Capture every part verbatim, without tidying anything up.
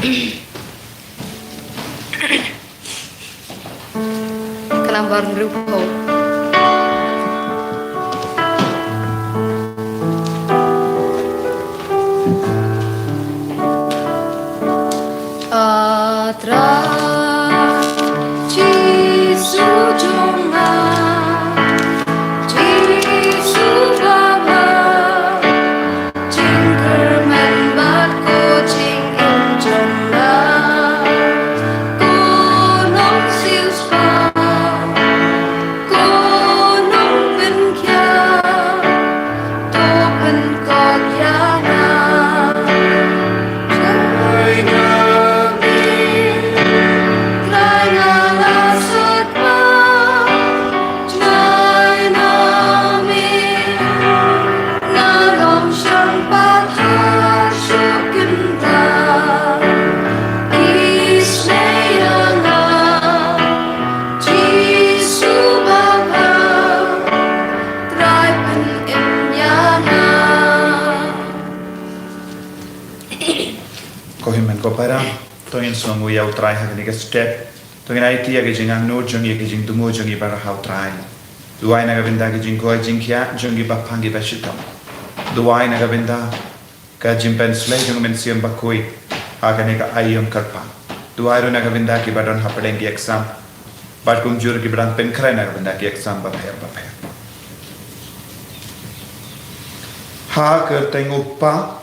Ka lambar hynriewphew. A Trai Jisu jong nga, Jisu ba bha, jingkyrmen bad ko jingim jong nga, ko nongsiewspah, ko nongpynkhiah, to pynkhiah ïa nga. Trai nga mih, Trai nga la sakma, Trai nga mih, nga long shen pat ha shuh kynta. Isynei ïa nga, Jisu ba bha, Trai pynim ïa nga. Ko hynmen ko para, to ngin sngewnguh ïa U Trai ha kane ka step. To ngin aiti ïa ka jingangnud jong ngi, ïa ka jingthmu jong ngi baroh ha U Trai. Duwai na ka bynta ka jingkoit jingkhiah jong ngi baphang ngi bashitom. Duwai na ka bynta ka jingpynsleh jong U Mynsiem Bakhuid ha kane ka aïom kyrpang. Duwai ruh na ka bynta kiba don hapdeng ki exam, bad kumjuh kiba dang pynkhreh na ka bynta ki exam bapher bapher. Ha ka kyrteng U Kpa,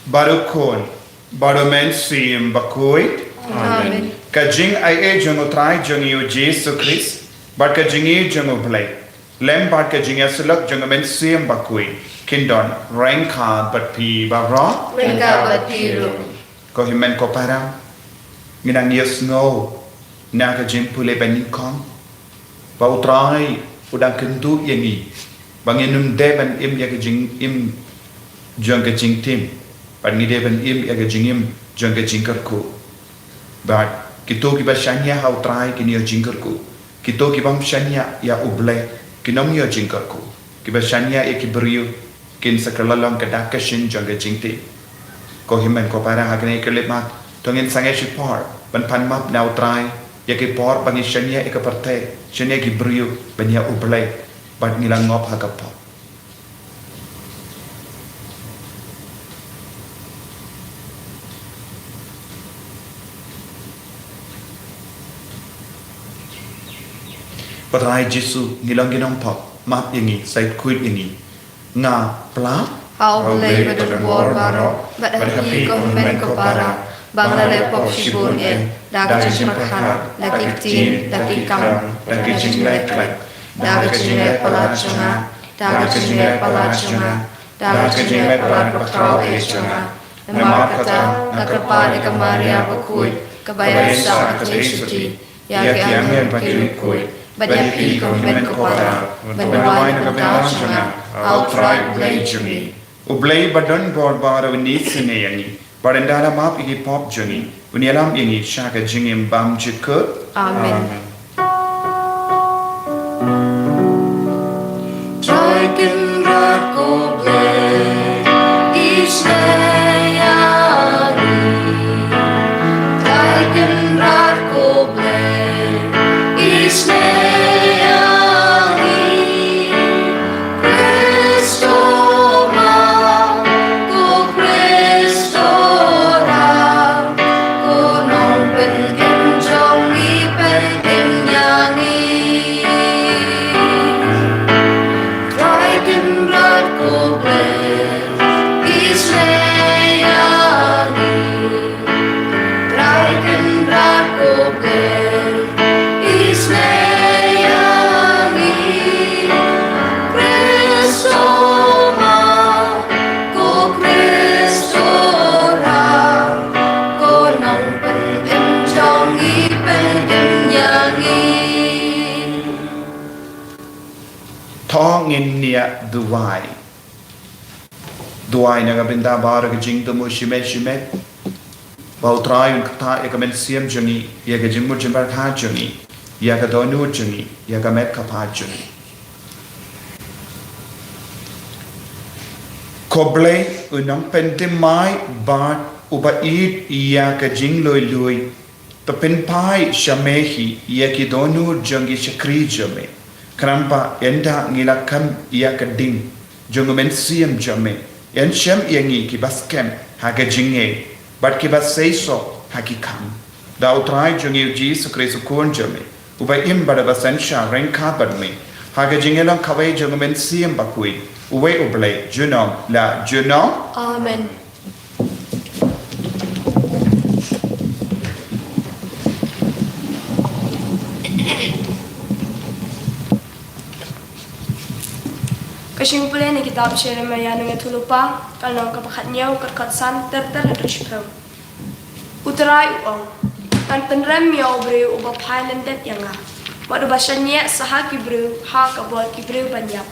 bad U Khun, bad U Mynsiem Bakhuid. Amen. Ka jingaiei jong U Trai jong ngi U Jisu Khrist, bad ka jingïeit jong U Blei, lem bad ka jingïasyllok jong U Mynsiem Bakhuid, kin don ryngkat bad phi baroh. Ryngkat bad phi ruh. Ko hynmen ko para, ngi nang ïohsngew na ka jingpule ba nyngkong ba U Trai u dang kyntu ïa ngi ba ngin ym dei ban im ïa ka jingim jong ka jingtim, bad ngi dei ban im ïa ka jingim jong ka jingkyrkhu. Bad kito kiba shaniah ha U Trai kin ïoh jingkyrkhu. Kito kibym shaniah ïa U Blei kin ym ïoh jingkyrkhu. Kiba shaniah ïa ki briew kin sa kylla long ka dak ka shin jong ka jingtim. Ko hynmen ko para, ha kane ka khyllipmat to ngin sangeh shipor ban pan map na U Trai ïa ki por ba ngi shaniah ïa ka pyrthei, shaniah ïa ki briew ban ïa U Blei, bad ngi la ngop ha ka pop. Ko Trai Jisu, ngi long ki nongpop, map ïa ngi, sa ïeit khuid ïa ngi. Nga pla ha U Blei ba don bor baroh, bad ha phi ko hynmen ko para, ba nga la leh pop shibun eh, da ka jingpyrkhat, da ki ktien, da ki kam, da ki jingleh khlem, da ka jingleh palat jong nga, da ka jingleh palat jong nga, da ka jingleh palat bakhraw eh jong nga. Namar kata nga kyrpad ïa ka Maria bakhuid, kaba ïaisah ha ka jingsuti, ïa ki angel bad ki lipkhuid, bad ïa phi ko hynmen ko para, ban duwai na ka bynta jong nga ha U Trai U Blei jong ngi. U Blei ba don bor baroh un isynei ïa ngi, bad un da map ïa ki pop jong ngi, un ïalam ïa ngi sha ka jingim bymjukut. Amen. Amen. Trai Kynrad ko Blei, isynei ïa ngi. Trai Kynrad ko Blei, isynei ïa ngi. Khrist u ma, ko Khrist u ram, ko nongpynim jong ngi, pynim ïa ngi. Trai Kynrad ko Blei, isynei ïa ngi. Trai Kynrad ko Blei, isynei ïa ngi. Khrist u ma, ko Khrist u ram, ko nongpynim jong ngi, pynim ïa ngi. To ngin ïa duwai. Duwai na ka bynta baroh ki jingthmu shimet shimet, ba U Trai un ktah ïa ka mynsiem jong ngi, ïa ka jingmut jingpyrkhat jong ngi, ïa ka dohnud jong ngi, ïa ka met ka phad jong ngi. Ko Blei u nongpynthymmai bad uba ïeit ïa ka jinglui lui, to pynphai sha me hi ïa ki dohnud jong ki shakri jong me. Khnang ba ynda ngi la kham ïa ka ding jong u Mynsiem jong me, yn shem ïa ngi kiba skhem ha ka jingngeit bad kiba seisoh ha ki kam. Da U Trai jong ngi U Jisu Khrist U Khun jong me, uba im bad uba synshar ryngkat bad me ha ka jingïalang kawei jong U Mynsiem Bakhuid, uwei U Blei, junom la junom. Amen. Ka jingpule na kitab Jeremiah, nongïathuhlypa, ka lynnong kaba khathynñiew, ka dkhot san ter ter haduh shiphew. U Trai u ong, ngan pynrem ïa u briew uba phai lyndet ïa nga, bad uba shaniah sa ha ki briew ha ka bor ki briew ban ïap.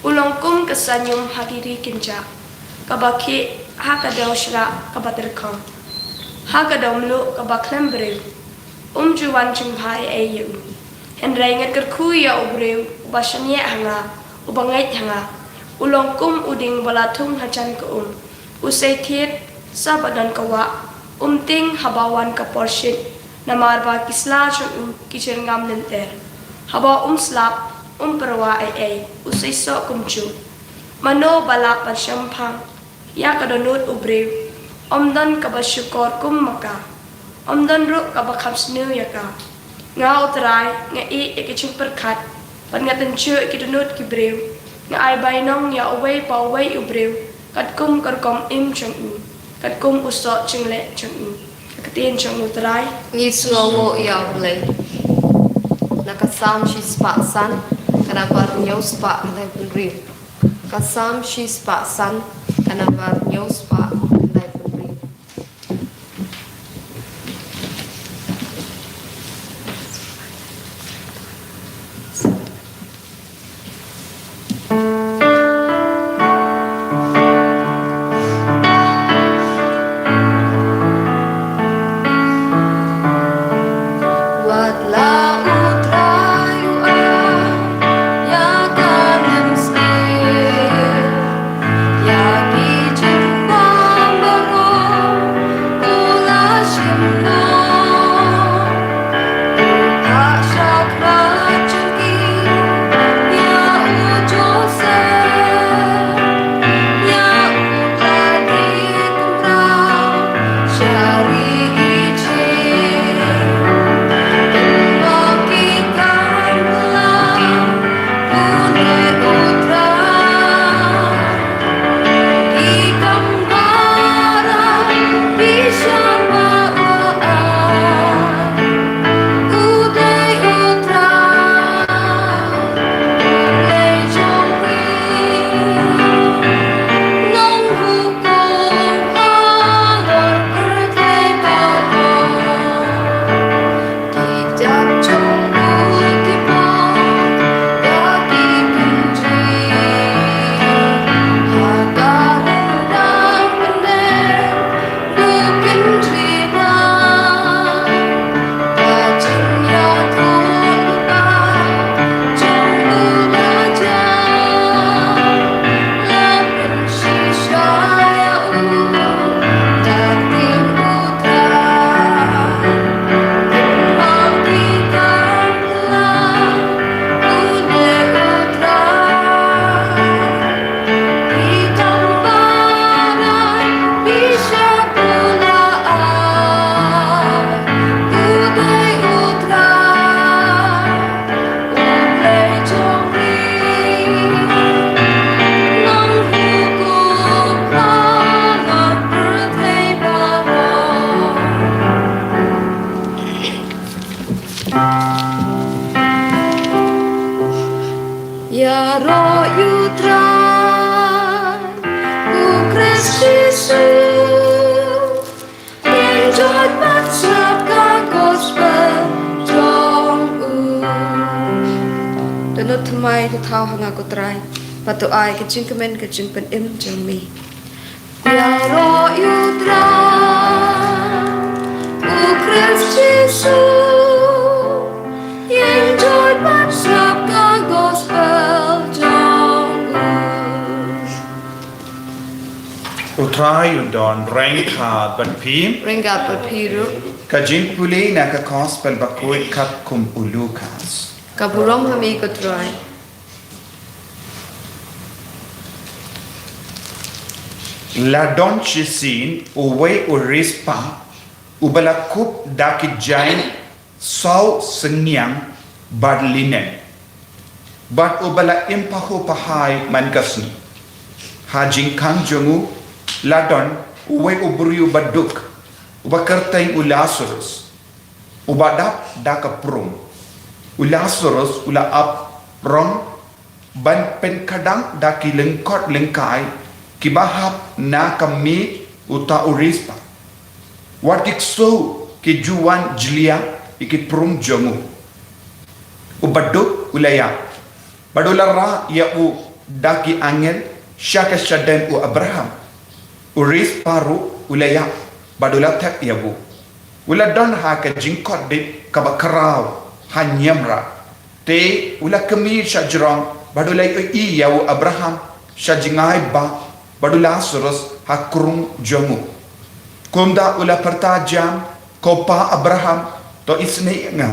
U long kum ka saiñum ha ki ri kynjah, kaba khih ha ka dew shrah kaba tyrkhong, ha ka dew mluh kaba khlem briew. Um ju wan jingbha ei ei ïa u. Hynrei ngan kyrkhu ïa u briew uba shaniah ha nga, uba ngeit ha nga. U long kum u dieng ba la thung hajan ka um, u sei thied sa ba don ka wah. Um tieng haba wan ka por shit, namar ba ki sla jong u ki jyrngam lynter. Haba um slap, um pyrwa ei ei, u seisoh kumjuh. Mano ba lah ban shemphang ïa ka dohnud u briew? Ym don kaba shukor kum ma ka, ym don ruh kaba kham sniew ïa ka. Nga U Trai nga ïeh ïa ka jingpyrkhat, bad nga tynjuh ïa ki dohnud ki briew. Nga ai bainong ïa uwei pa uwei u briew katkum ka rukom im jong u, katkum u soh jingleh jong u. Ka ktien jong U Trai. Ngi sngewnguh ïa U Blei. Na ka Salm shispah san, ka namba hynñiew spah laiphew hynriew. Ka Salm shispah san, ka namba hynñiew spah laiphew. Wat la U Trai u ai ïa ka mynsiem, ïa ki jingbam baroh u la shim noh. U phah sha khmat jong ki ïa u Joseph, ïa u la dih kumraw sha ri Ijipt. Kumba ki kam kylla, U dei U Trai. Ki kam barai, ki shah ba u ai. U dei U Trai, U Blei jong ngi, nonghukum halor pyrthei baroh. Ki jaid jong u ki poi da ki kynjri ha ka ryndang pyndem u kynjri na. Ka jingïathuhlypa jong u la jia, la pynshisha ïa u da ka ktien U Trai. Ïaroh ïa U Trai, U Khrist Jisu, ïeng joit bad sngap ka gospel jong u. To nud thymmai to thaw ha nga ko Trai, bad to ai ka jingkmen ka jingpynim jong me. Ïaroh ïa U Trai, U Khrist Jisu, ïeng joit bad sngap ka gospel jong u. U Trai u don ryngkat bad phi. Ryngkat bad phi ruh. Ka jingpule na ka Gospel bakhuid katkum u Lukas. Ka burom ha me ko Trai. La don shisien uwei u riewspah uba la kup da ki jaiñ saw synñiang bad linen, bad uba la im pahuh pahai man ka sngi. Ha jingkhang jong u la don uwei u briew baduk uba kyrteng u Lasarus, uba dap da ka prum. U Lasarus u la ap rong ban pynkhadang da ki lyngkot lyngkai kiba hap na ka miej uta u riewspah. Wat ki ksew ki ju wan jlia ïa ki prum jong u. U baduk u la ïap, bad u la rah ïa u da ki angel sha ka shadem u Abraham. U riewspah ruh u la ïap, bad u la thep ïa u. U la don ha ka jingkordit kaba khraw ha niamra. Te u la khmih shajrong, bad u la ïohi ïa u Abraham sha jngai bah, bad u Lasarus ha krung jong u. Kumta u la pyrta jam, Ko Pa Abraham, to isynei ïa nga,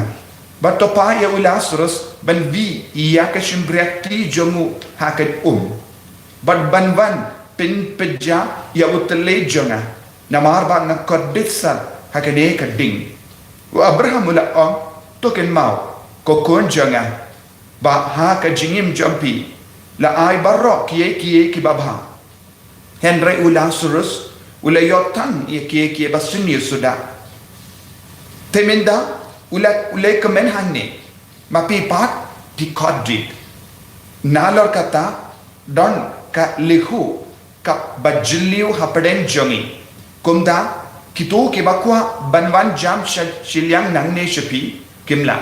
bad to pah ïa u Lasarus ban wie ïa ka shympriahti jong u ha ka um, bad ban wan pynpeit ïa u tylli jong nga, namar ba nga kordit sat ha kane ka ding. U Abraham u la ong, To kynmaw, ko khun jong nga, ba ha ka jingim jong phi la ai baroh kiei kiei kiba bha. Hynrei u Lasarus u la ïoh tang ïa kiei kiei ba sniew suda. Te mynta u la, u la kmen hangne, ma phi pat phi kordit. Nalor kata don ka lyihoh kaba jylliew hapdeng jong ngi. Kumta kito kiba kwah ban wan jam sha shiliang nangne sha phi kim lah,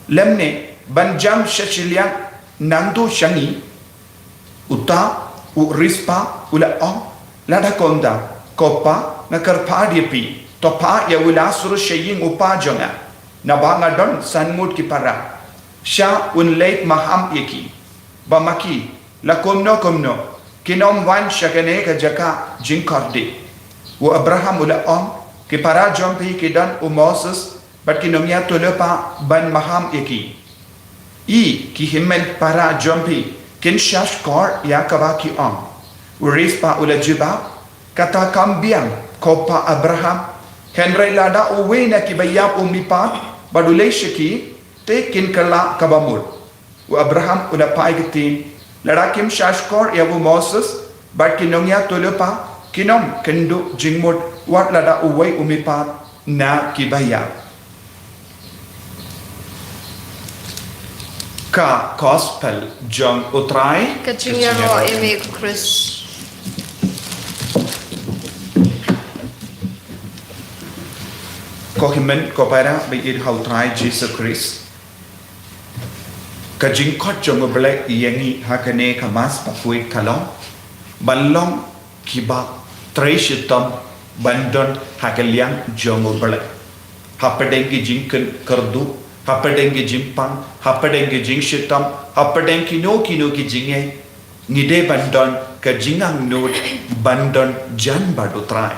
lymne ban jam sha shiliang nangto sha ngi. Uta u riewspah u la ong, Lada kumta, ko Pa, nga kyrpad ïa phi, to pah ïa u Lasarus sha ïing u pa jong nga, naba nga don san ngut ki para. Sha un leit maham ïa ki, ba ma ki la kumno kumno kin ym wan sha kane ka jaka jingkordit. U Abraham u la ong, Ki para jong phi ki don u Moses bad ki nongïathuhlypa ban maham ïa ki. Ïa ki hynmen para jong phi kin shahshkor ïa kaba ki ong. U riewspah u la jubab, Kata kam biang, ko Pa Abraham. Hynrei lada uwei na kiba ïap um mihpat bad u leit sha ki, te kin kylla kaba mut. U Abraham u la phai ktien, Lada kim shahshkor ïa u Moses bad ki nongïathuhlypa, kin ym kynduh jingmut wat lada uwei u mihpat na kiba ïap. Ka Gospel jong u Trai. Ka jingïaroh ïa me ko Khrist. Ko hynmen ko para ba ïeit ha u Trai Jisu Khrist. Ka jingkhot jong u Blei ïa ngi ha kane ka Mass bakhuid ka long ban long kiba trei shitom ban don ha ka liang jong u Blei. Hapdeng ki jingkyrduh, hapdeng ki jingpang, hapdeng ki jingshitom, hapdeng kino kino ki jingeh, ngi dei ban don ka jingangnud ban don jan bad u Trai.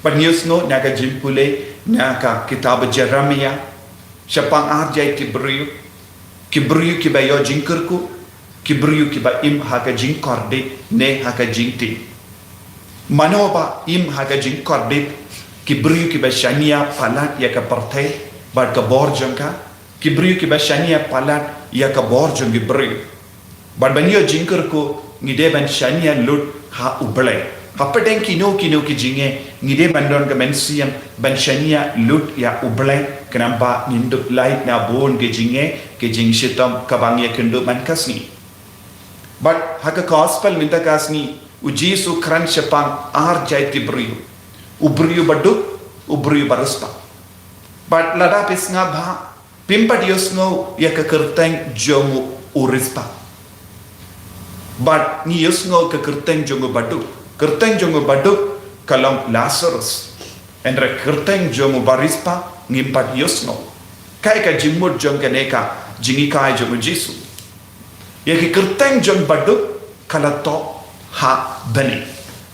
Bad ngi ïohsngew na ka jingpule na ka kitab Jeremiah, shaphang ar jait ki briew, ki briew kiba ïoh jingkyrkhu, ki briew kiba im ha ka jingkordit ne ha ka jingtieng. Mano ba im ha ka jingkordit? Ki briew kiba shaniah palat ïa ka pyrthei bad ka bor jong ka, ki briew kiba shaniah palat ïa ka bor jong ki briew. Bad ban ïoh jingkyrkhu ngi dei ban shaniah lut ha u Blei. Hapdeng kino kino ki jingeh ngi dei ban don ka mynsiem ban shaniah lut ïa u Blei, khnang ba ngin dup lait na bun ki jingeh, ki jingshitom kaba ngi ïakynduh man ka sngi. Bad ha ka Gospel mynta ka sngi, u Jisu u kren shaphang ar jait ki briew. U briew baduk, u briew bariewspah. Bad lada phi sngap bha, phim pat ïohsngew ïa ka kyrteng jong u riewspah. Bad ngi ïohsngew ka kyrteng jong u baduk. Kyrteng jong u baduk ka long Lasarus. Hynrei kyrteng jong u bariewspah ngim pat ïohsngew. Kaei ka jingmut jong kane ka jinghikai jong u Jisu? Ïa ki kyrteng jong baduk ka la thoh ha bneng.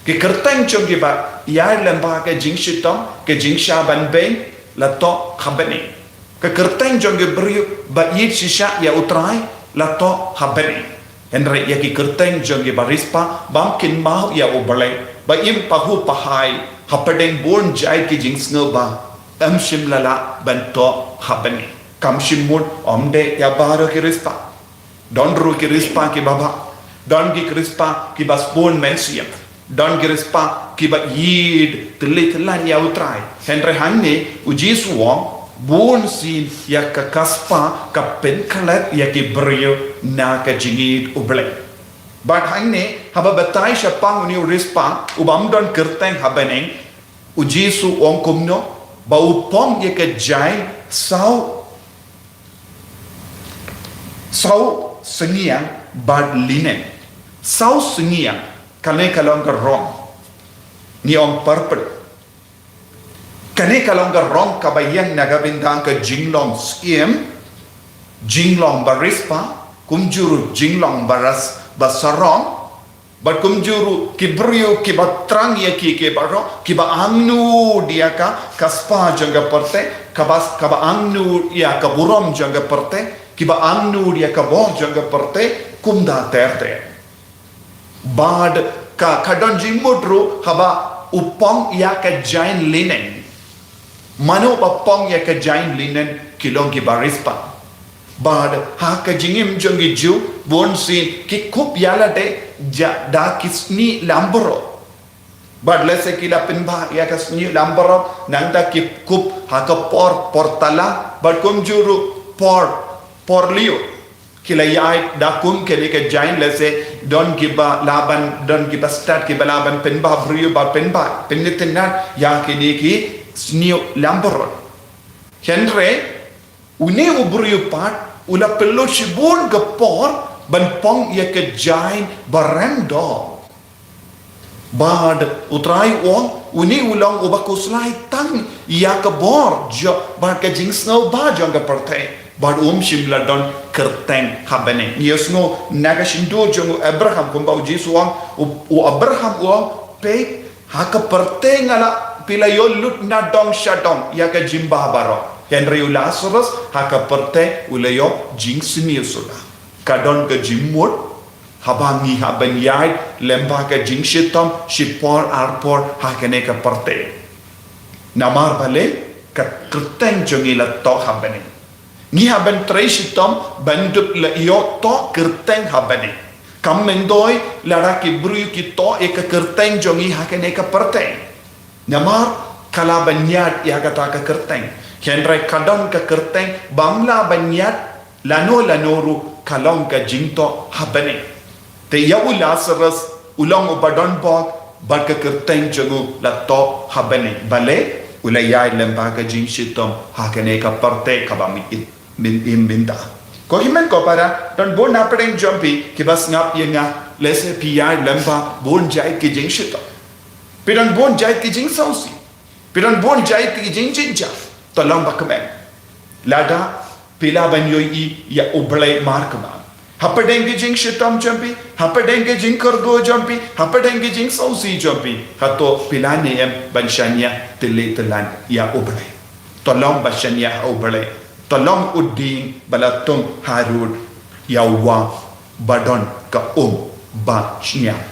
Ki kyrteng jong kiba ïaid lyngba ka jingshitom, ka jingshah ban beiñ, la toh ha bneng. Ka kyrteng jong ki briew ba ïeit shisha ïa U Trai, la toh ha bneng. Hynrei ïa ki kyrteng jong kiba riewspah, bym kynmaw ïa U Blei, ba im pahuh pahai hapdeng bun jait ki jingsngewbha, ym shym la lah ban toh ha bneng. Kam shym mut ym dei ïa baroh ki riewspah. Don ruh ki riewspah kiba bha. Don ki riewspah kiba sbun mynsiem. Don ki riewspah kiba ïeit tylli tyllan ïa U Trai. Hynrei hangne U Jisu u ong, bunsien ïa ka, ka spah ka pynkhlad ïa ki briew na ka jingïeit U Blei. Bad hangne, haba batai shaphang une u riewspah uba ym don kyrteng ha bneng, U Jisu u ong kumno, ba u phong ïa ka jaiñ saw, saw synñiang bad linen. Saw synñiang, kane ka long ka rong, ngi ong purple. Kane ka long ka rong kaba ïeng na ka bynta ka jinglong syiem, jinglong ba riewspah, kumjuh ruh jinglong ba ras, ba sarong, bad kumjuh ruh ki briew kiba thrang ïa ki, ki baroh, kiba angnud ïa ka, ka spah jong ka pyrthei, kaba, kaba angnud ïa ka burom jong ka pyrthei, kiba angnud ïa ka bor jong ka pyrthei, kumta ter ter. Bad ka, ka don jingmut ruh haba u phong ïa ka jaiñ linen. Mano ba phong ïa ka jaiñ linen, ki long kiba riewspah. Bad ha ka jingim jong ki Jiw, bunsien ki kup ïalade da ki snieh lambarot. Bad lehse ki la pynbha ïa ka snieh lambarot, nangta ki kup ha ka por, por tala, bad kumjuh ruh por, por lyiur. Ki la ïaid da kum kane ka jaiñ, lehse don kiba lah ban, don kiba stad kiba lah ban pynbha briew bad pynbha, pynitynnad ïa kine ki snieh lambarot. Hynrei une u briew pat u la pynlut shibun ka por ban phong ïa ka jaiñ ba rem dor. Bad U Trai u ong, une u long uba khuslai tang ïa ka bor jong, bad ka jingsngewbha jong ka pyrthei. Bad um shym la don kyrteng ha bneng. Ngi ïohsngew na ka shyntur jong u Abraham, kumba U Jisu u ong, u, u Abraham u ong, peit, ha ka pyrthei nga la, phi la ïoh lut na dong sha dong ïa ka jingbha baroh. Hynrei u Lasarus ha ka pyrthei u la ïoh jingsniew suda. Ka don ka jingmut haba ngi hap ban ïaid lyngba ka jingshitom shipor arpor ha kane ka pyrthei. Namar balei? Ka kyrteng jong ngi la toh ha bneng. Ngi hap ban trei shitom ban dup la ïoh toh kyrteng ha bneng. Kam myntoi lada ki briew ki toh ïa ka kyrteng jong ngi ha kane ka pyrthei. Namar ka lah ban ïaid ïa kata ka kyrteng. Hynrei ka don ka kyrteng bym lah ban ïaid lano lano ruh, ka long ka jingtoh ha bneng. Te ïa u Lasarus u long uba don bok, bad ka kyrteng jong u la toh ha bneng. Balei? U la ïaid lyngba ka jingshitom ha kane ka pyrthei kaba mih im, mih im mynta. Ko hynmen ko para, don bun na pdeng jong phi kiba sngap ïa nga, lehse phi ïaid lyngba bun jait ki jingshitom. Phi don bun jait ki jingsngewsih. Phi don bun jait ki jingjynjar. To long ba kmen. Lada phi lah ban ïohi ïa U Blei markymman hapdeng ki jingshitom jong phi, hapdeng ki jingkyrduh jong phi, hapdeng ki jingsngewsih jong phi, hato phi lah ne em ban shaniah tylli tyllan ïa U Blei? To long ba shaniah ha U Blei. To long u dieng ba la tung harud ïa uba don ka um ba shñiang.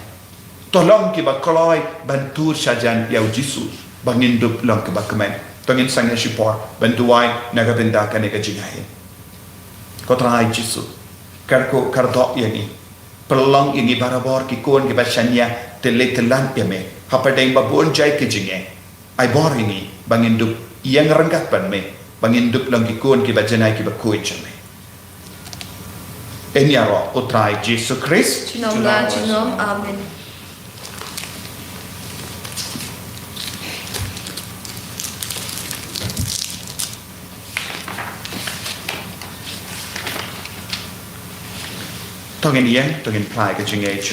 To long kiba kloi ban tur shajan ïa U Jisu, ba ngin dup long kiba kmen. To ngin sangeh shipor ban duwai na ka bynta kane ka jingaiei. Ko Trai Jisu, kyrkhu kyrdoh ïa ngi. Pynlong ïa ngi barabor ki khun kiba shaniah tylli tyllan ïa me hapdeng ba bun jait ki jingeh. Ai bor ïa ngi ba ngin dup ïeng ryngkat bad me, ba ngin dup long ki khun kiba janai kiba khuid jong me. Ïaroh U Trai Jisu Khrist. Junom la junom. Amen. To ngin ïeng, to ngin phai ka jingngeit.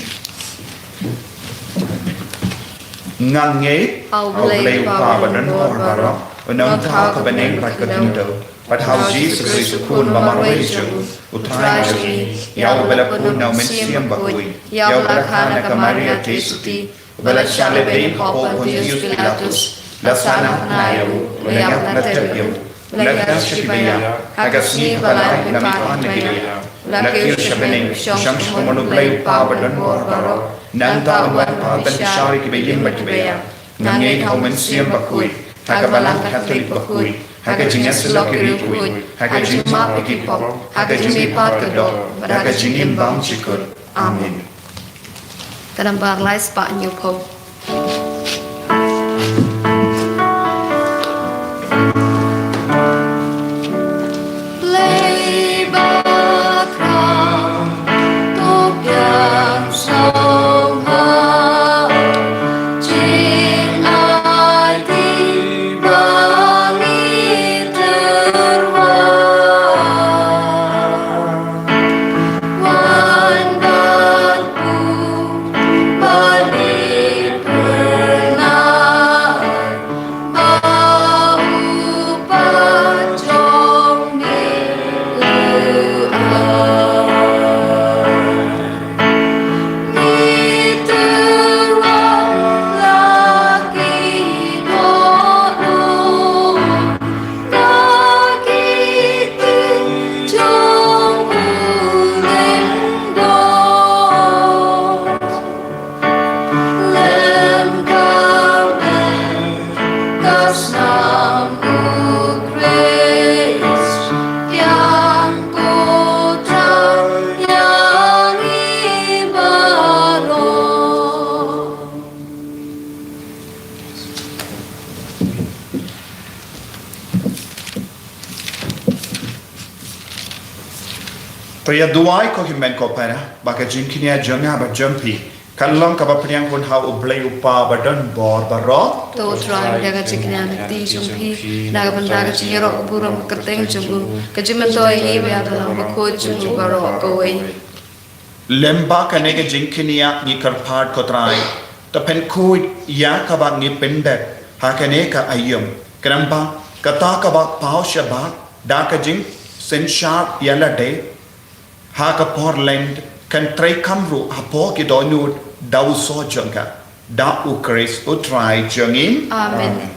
Ngan ngeit ha U Blei U Kpa badonbor baroh, u nongthaw ka bneng bad ka khyndew, bad ha U Jisu Khrist u Khun ba marwei jong u, U Trai jong ngi, ïa uba la pun na U Mynsiem Bakhuid, ïa uba la kha na ka Maria Theisotti, Ba la shah lehbeiñ hapoh Pontius Pilatus, la sahnarphna ïa u, la ïap, la tep ïa u, la kha sha ki beiar, ha ka sngi ba la ai paidbah na ki beiar, la kiew sha bneng, shong sha u throne U Blei U Kpa badonbor baroh. Nangta un wan pat ban bishar ïa ki baïing bad ki beiar. Nga ngeit ha U Mynsiem Bakhuid, ha ka Balang Katholik bakhuid, ha ka jingïasyllok ki riewkhuid, ha ka jingmap ïa ki pop, ha ka jingmihpat ka doh, bad ha ka jingim bymjukut. Amen. Ka namba lai spah hynñiewphew. Blei bakhuid, to pynshong ha u, jingaiñ ba ngi tyrwa. Wan bad u, ba ngi pyrnai, ba u Kpa jong ngi u ai. Ngi tyrwa la ki dohnud, da ki ktien jong u lyngdoh. Lem ka met ka snam U Khrist, ïa u tang ïa ngi baroh. To ïa duwai, ko hynmen ko para, ba ka jingkñia jong nga bad jong phi kan long kaba pdiang hun ha U Blei U Kpa badonbor baroh. To U Trai, da ka jingkñia na ka kti jong phi, na ka bynta ka jingïaroh burom ka kyrteng jong u, ka jingmyntoi ïa ngi ba ïa ka long bakhuid jong u baroh kawei. Lem bad kane ka jingkñia ngi kyrpad, ko Trai, to pynkhuid ïa kaba ngi pyndep ha kane ka aïom. Khnang ba kata kaba paw shabar da ka jingsynshar ïa lade ha ka por Lent kan treikam ruh hapoh ki dohnud da u soh jong ka, da U Khrist U Trai jong ngi. Amen.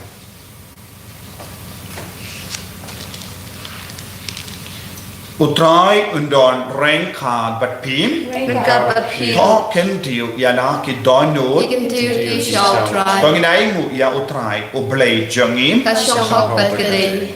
U Trai un don ryngkat bad phi. Ryngkat bad phi. To kyntiew ïa la ki dohnud. Ngi kyntiew ïa phi sha U Trai. To ngin ainguh ïa U Trai, U Blei jong ngi. Ka shong hok bad ka dei.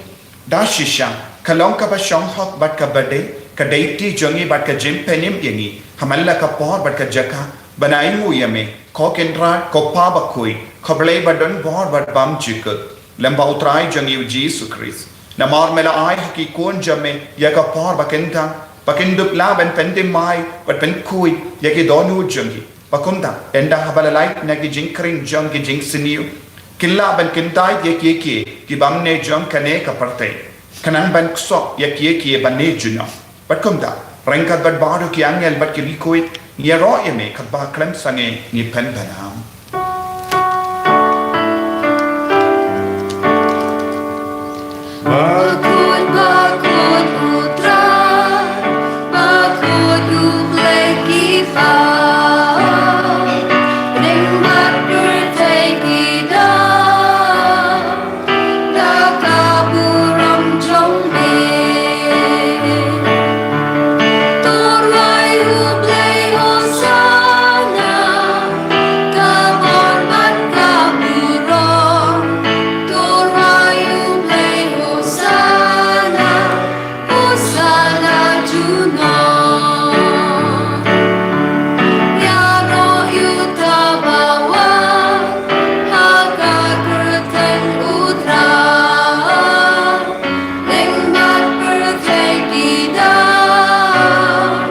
Da shisha, ka long kaba shong hok bad kaba dei, ka dei kti jong ngi bad ka jingpynim ïa ngi ha man la ka por bad ka jaka ban ainguh ïa me, ko Kynrad, ko Kpa Bakhuid, ko Blei badonbor bad bymjukut. Lem bad U Trai jong ngi U Jisu Khrist. Namar me la ai ha ki khun jong me ïa ka por ba kin tang, ba kin dup lah ban pynthymmai bad pynkhuid ïa ki dohnud jong ngi. Ba kumta, ynda haba la lait na ki jingkhring jong ki jingsniew, kin lah ban kyntait ïa kiei kiei ki bymne jong kane ka pyrthei, khnang ban ksoh ïa kiei kiei ba ne junom. Bad kumta, ryngkat bad baroh ki angel bad ki riewkhuid, ngi ïaroh ïa me katba khlem sangeh ngi pynbna. Bakhuid, bakhuid U Trai, bakhuid U Blei ki paw, bneng bad pyrthei ki dap da ka burom jong me. To rwai U Blei, Hosanna, ka bor bad ka burom. To rwai U Blei, Hosanna, Hosanna junom. Ïaroh ïa uta uba wan ha ka kyrteng U Trai. Bneng bad pyrthei ki dap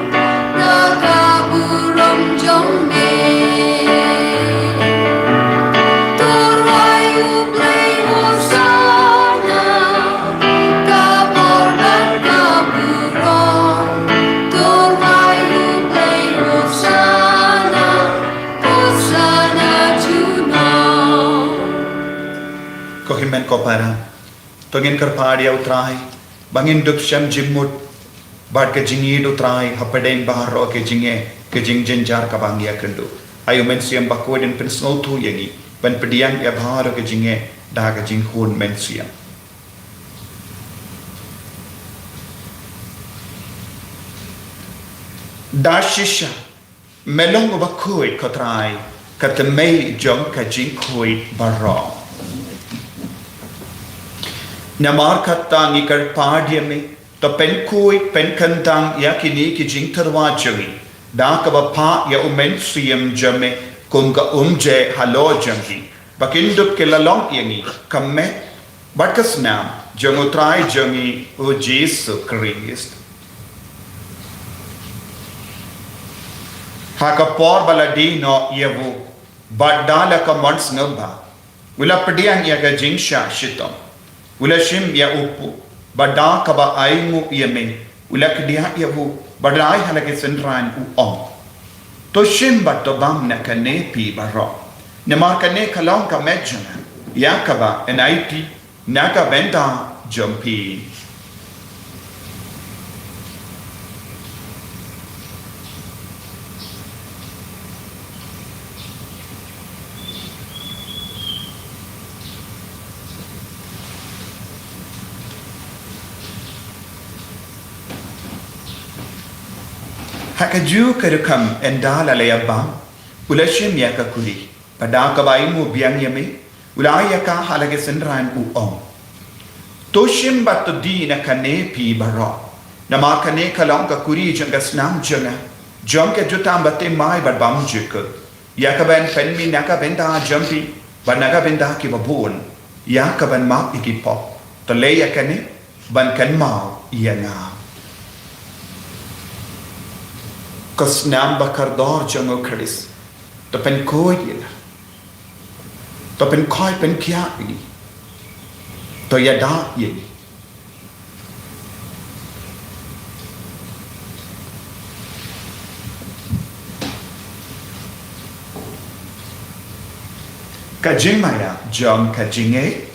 da ka burom jong me. To rwai U Blei, Hosanna, ka bor bad ka burom. To rwai U Blei, Hosanna, Hosanna junom. Ko hynmen ko para, to ngin kyrpad ïa U Trai ba ngin dup shem jingmut bad ka jingïeit U Trai hapdeng baroh ka jingeh, ka jingjynjar kaba ngi ïakynduh. Ai u Mynsiem Bakhuid un pynsngewthuh ïa ngi ban pdiang ïa baroh ka jingeh da ka jinghun mynsiem. Da shisha me long uba khuid, ko Trai, ka tmei jong ka jingkhuid baroh. Namar kata ngi kyrpad ïa me, to pynkhuid pynkhyndang ïa kine ki jingtyrwa jong ngi da kaba phah ïa u Mynsiem jong me kum ka umjai halor jong ngi, ba kin dup ki la long ïa ngi ka met bad ka snam jong u Trai jong ngi u Jisu Khrist. Ha ka por ba la die noh ïa u, bad da la ka mon sngewbha, u la pdiang ïa ka jingshah shitom. U la shim ïa u puh, bad da kaba ainguh ïa me, u la kdiah ïa u, bad la ai ha la ki synran, u ong: To shim bad to bam na kane phi baroh, namar kane ka long ka met jong nga, ïa kaba yn aiti na ka bynta jong phi. Ha kajuh ka rukom, ynda la ïa bam, u la shim ïa ka kuri, bad da kaba ainguh biang ïa me, u la ai ïa ka ha la ki synran, u ong: To shim bad to die na kane phi baroh, namar kane ka long ka kuri jong ka snam jong nga, jong ka jutang bathymmai bad bymjukut, ïa kaban pynmih na ka bynta jong phi bad na ka bynta kiba bun, ïa kaban map ïa ki pop. To leh ïa kane ban kynmaw ïa nga. Ka snam bakordor jong u Khrist, to pynkhuid ïa nga, to pynkhuid pynkhiah ïa ngi, to ïada ïa ngi. Ka jingmaïa jong ka jingngeit.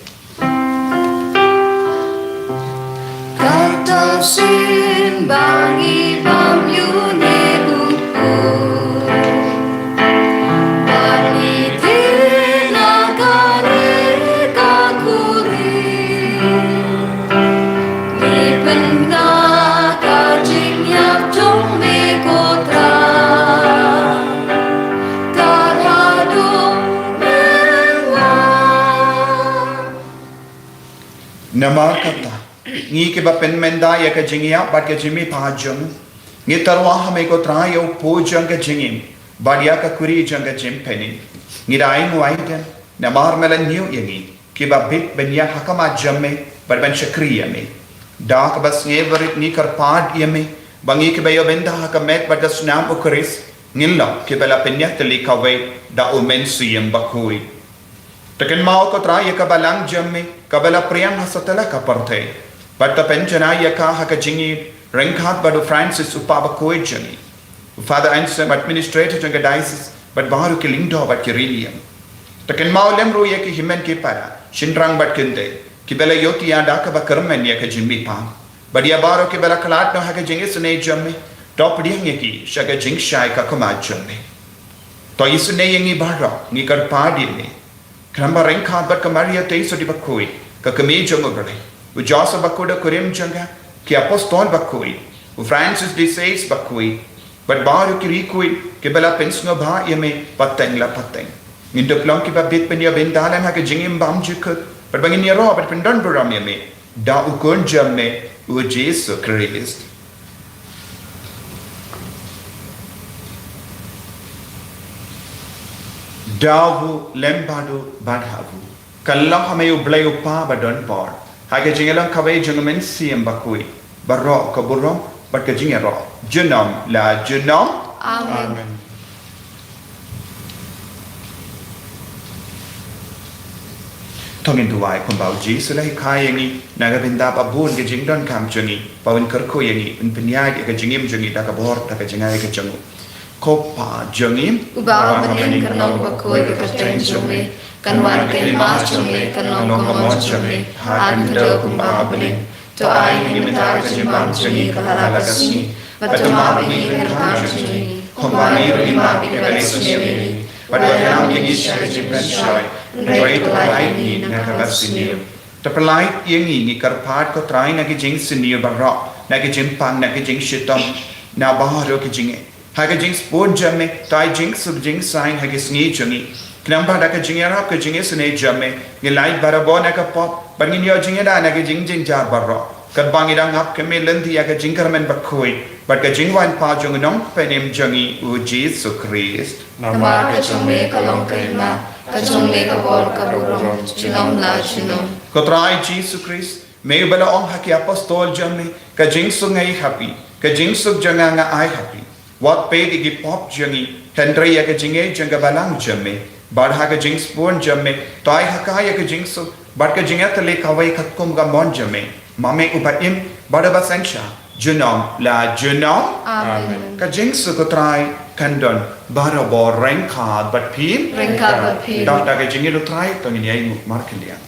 Kata sien ba ngi bam ïa une u puh, bad ngi die na kane ka kuri. Ngi pynda ka jingïap jong me, ko Trai, kat haduh mynta. Namar kata, ngi kiba pynmynda ïa ka jingïap bad ka jingmihpat jong u, ngi tyrwa ha me, ko Trai, ïa u puh jong ka jingim bad ïa ka kuri jong ka jingpynim. Ngi da ainguh aidem namar me la ñiew ïa ngi kiba bit ban ïaid ha khmat jong me bad ban shakri ïa me. Da kaba sngewrit ngi kyrpad ïa me ba ngi kiba ïoh bynta ha ka met bad ka snam u Khrist, ngin long kiba la pynïatylli kawei da u Mynsiem Bakhuid. To kynmaw, ko Trai, ïa ka balang jong me kaba la phriang ha satlak ka pyrthei, bad to pynjanai ïa ka ha ka jingïeit ryngkat bad u Francis, u Pop bakhuid jong ngi, u Father Anselm, administrator jong ka diocese, bad baroh ki lyngdoh bad ki riewniam. To kynmaw lem ruh ïa ki hynmen ki para, shynrang bad kynthei, kiba la ïohthiah da kaba kyrmen ïa ka jingmihpat, bad ïa baroh kiba la khlad noh ha ka jingisynei jong me. To pdiang ïa ki sha ka jingshai ka khmat jong me. To isynei ïa ngi baroh, ngi kyrpad ïa me, khnang ba ryngkat bad ka Maria Theisotti bakhuid, ka Kmie jong U Blei, u Joseph bakhuid, u kurim jong ka, ki apostol bakhuid, u Francis de Sales bakhuid, bad baroh ki riewkhuid kiba la pynsngewbha ïa me pateng la pateng, ngin dup long kiba bit ban ïoh bynta lem ha ka jingim bymjukut, bad ba ngin ïaroh bad pyndonburom ïa me da u Khun jong me, u Jisu Khrist. Da u lem bad u bad ha u. Ka long ha me, U Blei U Kpa badonbor, ha ka jingïalong kawei jong U Mynsiem Bakhuid, baroh ka burom bad ka jingïaroh junom la junom. Amen. Amen. To ngin duwai kumba U Jisu u la hikai ïa ngi, na ka bynta ba bun ka jingdonkam jong ngi, ba un kyrkhu ïa ngi, un pynïaid ïa ka jingim jong ngi da ka bor, da ka jingai ka jong u. Ko Pa jong ngi uba ha bneng, kan long bakhuid ka kyrteng jong me, kan wan ka hima jong me, kan long ka mon jong me ha ka khyndew kumba ha bneng. To ai ïa ngi mynta ka jingbam jong ngi ka la ka sngi, bad to map ïa ngi ka kam jong ngi, kumba ngi ruh ngi map ïa kiba isynei ïa ngi. Bad wat ïalam ïa ngi sha ka jingpynshoi, hynrei to pynlait ïa ngi na kaba sniew. To pynlait ïa ngi, ngi kyrpad ko Trai, na ki jingsniew baroh, na ki jingpang, na ki jingshitom, na baroh ki jingeh. Ha ka jingsbun jong me, to ai jingsuk jingsaiñ ha ki sngi jong ngi. Khnang ba da ka jingïarap ka jingisynei jong me, ngin lait barabor na ka pop, bad ngin ïoh jingïada na ki jingjynjar baroh. Katba ngi dang ap kmie lynti ïa ka jingkyrmen bakhuid bad ka jingwan pat jong u Nongpynim jong ngi u Jisu Khrist. Namar ka jong me ka long ka hima, ka jong me ka bor ka burom, junom la junom. Ko Trai Jisu Khrist, me uba la ong ha ki apostol jong me, ka jingsuk nga ai ha phi, ka jingsuk jong nga nga ai ha phi. Wat peit ïa ki pop jong ngi, hynrei ïa ka jingngeit jong ka balang jong me. Bad ha ka jingsbun jong me, to ai ha ka ïa ka jingsuk bad ka jingïatylli kawei katkum ka mon jong me. Ma me uba im bad uba synshar, junom la junom. Amen. Ka jingsuk ko Trai kan don barabor ryngkat bad phi. Ryngkat bad phi. Dap da ka jingïeit u Trai to ngin ïa ïeng markylliang.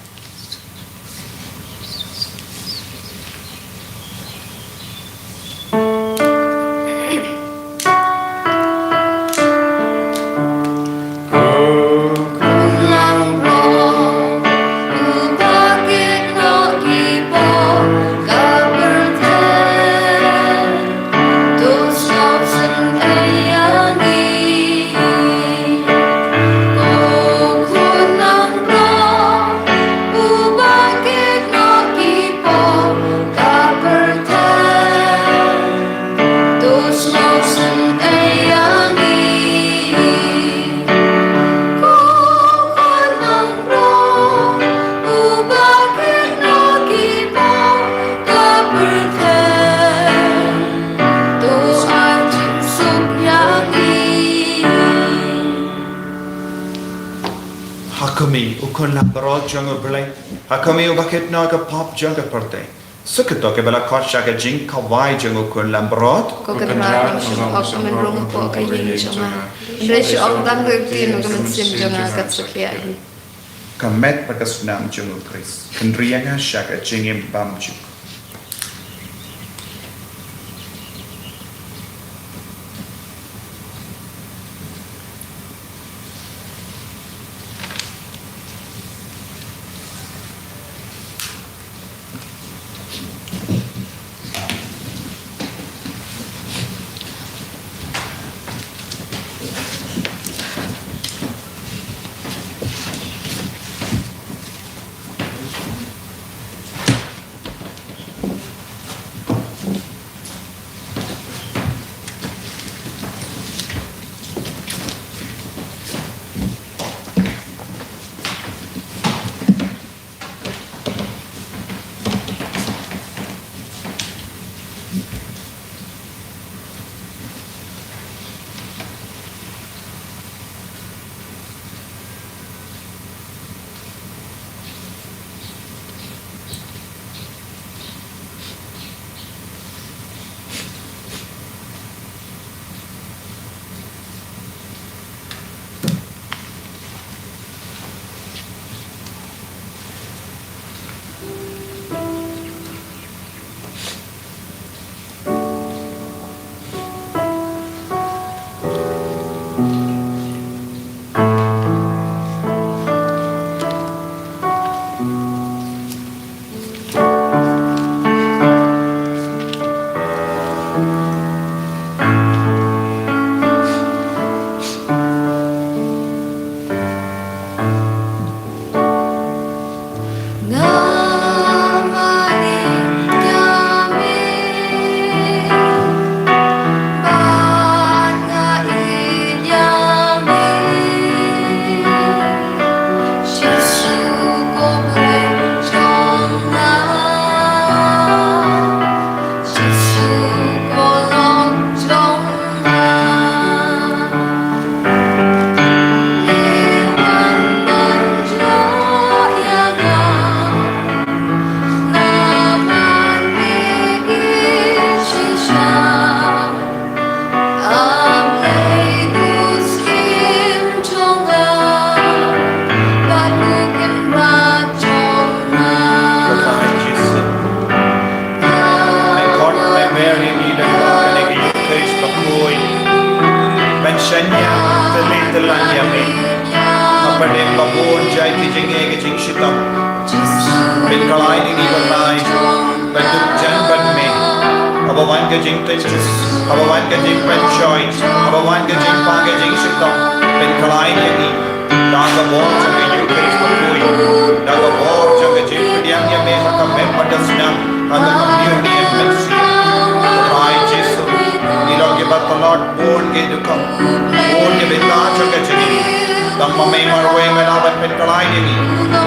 Ha khmih, u Khun Langbrot jong U Blei, ha khmih uba kit noh ïa ka pop jong ka pyrthei. Suk ïa kito kiba la khot sha ka jingkhawai jong u Khun Langbrot. Ko Kynrad, ym shym hok ban rung hapoh ka ïing jong nga, hynrei shu ong tang da ka ktien u ka mynsiem jong nga kan sa khiah hi. Ka met bad ka snam jong u Khrist, khyndiat ïa nga sha ka jingim bymjukut. Ban shaniah tylli tyllan ïa me. shitom. Pynkylla ïa ngi ko Trai ban duk jan bad me. Haba wan ka jingtynjuh, haba wan ka jingpynshoi, haba wan ka jingpang ka jingshitom, pynkylla ïa ngi da ka bor jong ka Eukharist bakhuid, da ka bor jong ka jingpdiang ïa me ha ka met bad ka snam, ha ka communion mynsiem. Trai Jisu, ngi long kiba tlot bun ki dkhot, bun ki bynta jong ka jingim. Tang ma me marwei me lah ban pynkylla ïa ngi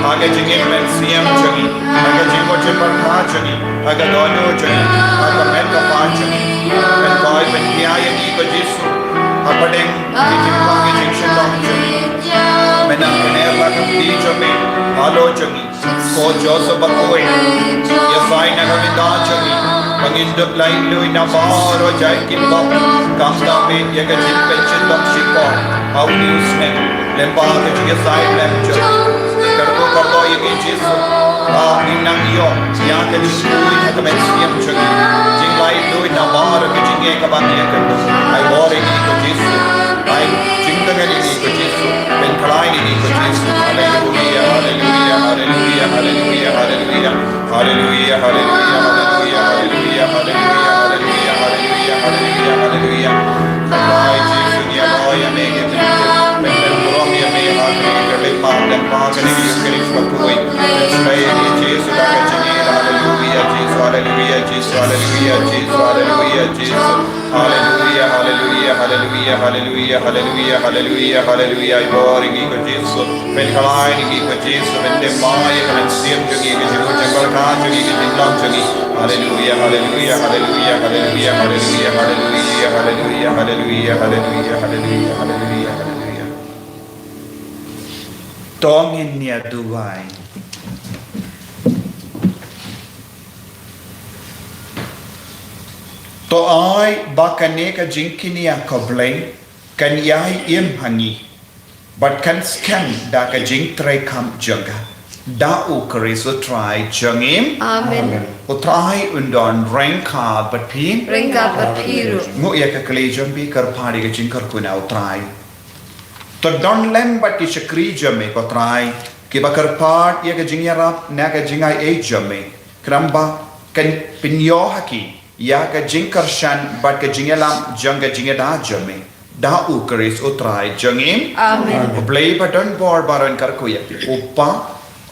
ha ka jingim mynsiem jong ngi, ha ka jingmut jingpyrkhat jong ngi, ha ka dohnud jong ngi, ha ka met ka phad jong ngi. Pynkoit pynkhia ïa ngi ko Jisu hapdeng ki jingpang ki jingshitom jong ngi. Me nang kynnoh ba ka kti jong me halor jong ngi. Ko Joseph bakhuid, ïasaid na ka bynta jong ngi ba ngin dup laitluid na baroh jait ki pop, khamtam ïa ka jingpynshitom shipor ha une u snem lyngba ka jingïasaid lem jong ngi. Kyrkhu kyrdoh ïa ngi Jisu ba ngin nang ïoh ïa ka jingkhuid ha ka mynsiem jong ngi, jinglaitluid na baroh ka jingngeit kaba ngi ïakynduh. Ai bor ïa ngi ko Jisu. Ai jingtngen ïa ngi ko Jisu. Pynkylla ïa ngi ko Jisu. Haleluia, haleluia, haleluia, haleluia, haleluia. Haleluia, haleluia, haleluia, haleluia. Trai Jisu, ngi ïa me, ngi ïa me, ngi ïa me, ngi ïa me, ha kane ka leit bad lem bad kane ka Eukharist bakhuid. Trai Jisu, da ka jingïeit, haleluia, Jisu, haleluia, Jisu, haleluia, Jisu, haleluia, Jisu. Haleluia, haleluia, haleluia, haleluia, haleluia, haleluia, haleluia. Ai bor ïa ngi ko Jisu. Pynkylla ïa ngi ko Jisu, pyndem ïa ka mynsiem jong ngi, ka jingmut jingpyrkhat jong ngi, ka jinglong jong ngi. Haleluia, haleluia, haleluia, haleluia, haleluia. To ngin ïa duwai. To ai ba kane ka jingkñia ko Blei kan ïai im ha ngi bad kan skhem da ka jingtrei kam jong ka. Da U Khrist U Trai jong ngi. Amen. U Trai un don ryngkat bad phi. Ryngkat bad phi ruh. Nguh ïa ka kli jong phi, kyrpad ïa ka jingkyrkhu na U Trai. To don lem bad ki shakri jong me ko Trai, kiba kyrpad ïa ka jingïarap na ka jingaiei jong me. Khnang ba kan pynïoh ha ki ïa ka jingkyrshan bad ka jingïalam jong ka jingïada jong me. Da U Khrist U Trai jong ngi. Amen. U Blei ba don bor baroh un kyrkhu ïa phi, U Kpa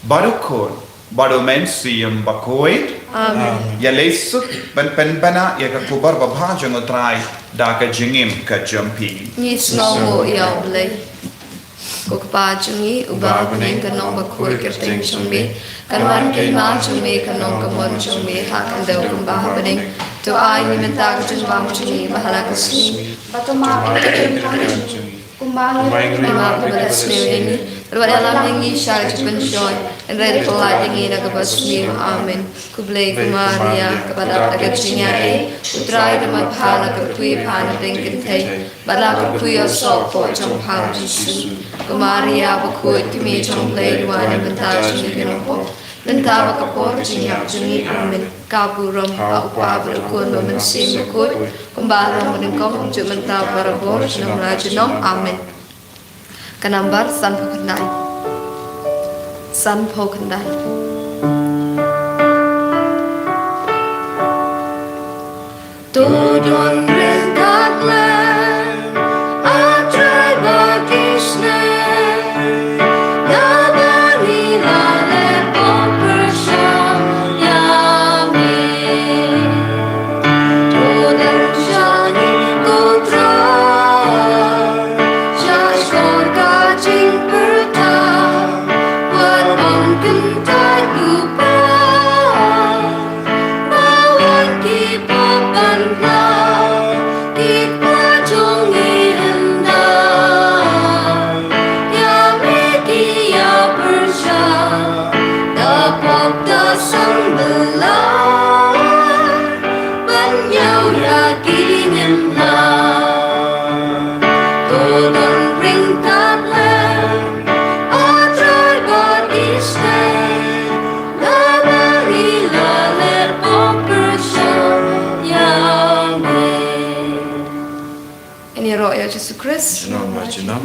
bad U Khun bad U Mynsiem Bakhuid. Amen. Ïa leit suk ban pynbna ïa ka khubor babha jong U Trai da ka jingim ka jong phi. Ngi sngewnguh ïa U Blei. Ko Kpa jong ngi uba ha bneng, ka nong bakhuid ka kyrteng jong me, kan wan ka hima jong me, kan long ka mon jong me ha ka khyndew kumba ha bneng. To ai ïa ngi mynta ka jingbam jong ngi ba ha la ka sngi. Bad to map ïa ngi ka kynthih jong ngi kumba ngi ruh ngi map ïa kiba la sniew ïa ngi. Bad wat ïalam ïa ngi sha ka jingpynshoi, hynrei to pynlait ïa ngi na kaba sniew. Amen. Khublei ko Maria, kaba dap da ka jingaiei, U Trai u don bad pha. La kyrkhu ïa pha na pdeng kynthei bad la kyrkhu ïa u soh kpoh jong pha U Jisu. Ko Maria bakhuid, ka Kmie jong U Blei, duwai na ka bynta jong ngi ki nongpop, mynta bad ka por ka jingïap jong ngi. Amen. Ka burom ha U Kpa bad U Khun bad U Mynsiem Bakhuid, kumba long mynnyngkong, kumjuh mynta, barabor, junom la junom. Amen. Ka nambar sanphew khyndai. Sanphew khyndai. To don ryngkat lem, A Trai ba ki snem, naba ngi la leh pop pyrshang ïa me. To don sha ngi ko Trai, sha shkor ka jingpyrta, wat ong kyntait lypa, ba wan ki pop ban pla, ki kpa jong ngi hyndai. Ïa me ki ïa pyrshang, da pop da sang bylla, ban ñiew ïa ki ngim lah. To don ryngkat lem, A Trai ba ki snem, naba ngi la leh pop pyrshang ïa me. Ngin ïaroh ïa U Jisu Khrist. Junom la junom.